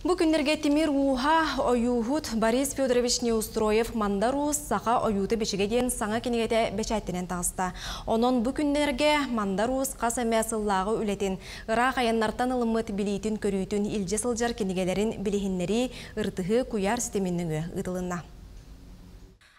Бу күннэргэ тимир ууһа ойууһут Борис Федорович Неустроев Мандар Уус саха ойуута бичигэ диэн саҥа кинигэтэ бэчээттэнэн таҕыста. Онон бу күннэргэ Мандар Уус хас эмэ сыллааҕы үлэтин, ыраах айаннартан ылыммыт билиитин-көрүүтүн илдьэ сылдьар кинигэлэрин билиһиннэрии, ырытыһыы куйаар ситимин нөҥүө ыытылынна.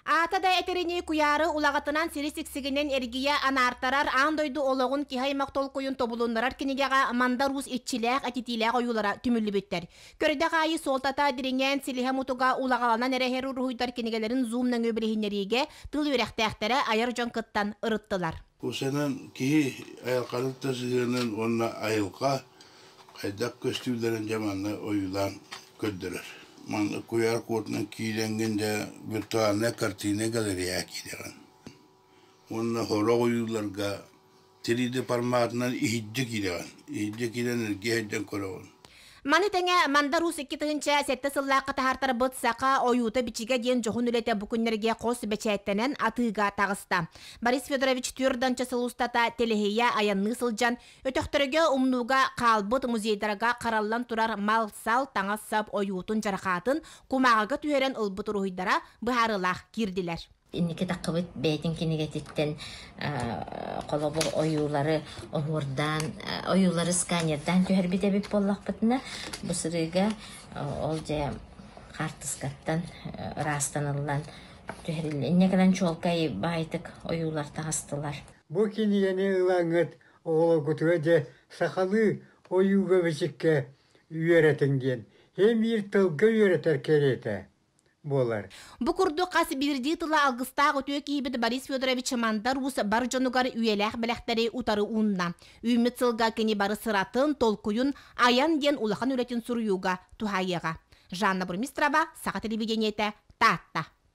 Аата да этэринии куйаары улаҕатынан сири сиксигинэн эргийэ анаартарар аан дойду олоҕун киһи аймах толкуйун тобулуннарар кинигэҕэ Мандар Уус иччилээх, этитиилээх ойуулара түмүллүбүттэр. Көрдөх аайы суолтата дириҥээн силиһэ-мутуга улаҕаланан эрэ иһэр уруһуйдар кинигэлэрин зум нөҥүө билиһиннэриигэ тыл үөрэхтээхтэрэ айар дьон кыттан ырыттылар. Кусанан киһи айылҕаны сыһыанын уонна айылҕа хайдах көстүүлэрин дьэ манна ойуулаан көрдөрөр. Манна куйаар куотунан киирэҥҥин дьэ виртуальная картина галерея киирэҕин. Уонна сорох ойууларга 3D форматынан иһирдьэ киирэҕин. Иһирдьэ киирэн эргийэ сылдьан көрөҕүн. Маны тэҥэ Мандар Уус 2007 сыллаахха таһаартарбыт Саха ойуута-бичигэ диэн дьоһун үлэтэ бу күннэргэ хос бэчээттэнэн атыыга таҕыста. Борис Федорович түөрт сыл устата тэлэһийэ айанныы сылдьан, өтөхтөргө умнууга хаалбыт музейдарга хараллан турар мал-сал, таҥас-сап ойуутун дьарахаатын кумааҕыга түһэрэн ылбыт уруһуйдара быһаарыылаах киирдилэр. Инники таххыбыт бэйэтин кинигэтиттэн холобур ойуулары оһуордаан, ойуулары сканердаан түһэрбит эбит буоллахпытына, бу сырыыга ол дьэ хаартыскаттан ыраастаныллан түһэриллэ. Инньэ гынан чуолкай баайтык ойуулар таҕыстылар. Бу кинигэни ылаҥҥыт оҕолоргутугар дьэ сахалыы ойууга-бичиккэ үөрэтиҥ диэн эмиир тылга үөрэтэр кэриэтэ буолар. Бу курдук хас биирдии тыла алгыстаах үтүө киһибит Борис Федорович Мандар Уус бар дьонугар үйэлээх бэлэхтэри утары уунна. Үүммүт сылга кини бары сыратын, толкуйун айан диэн улахан үлэтин суруйууга туһаайыаҕа. Жанна Бурмистрова, Саха телевидениетэ, Таатта.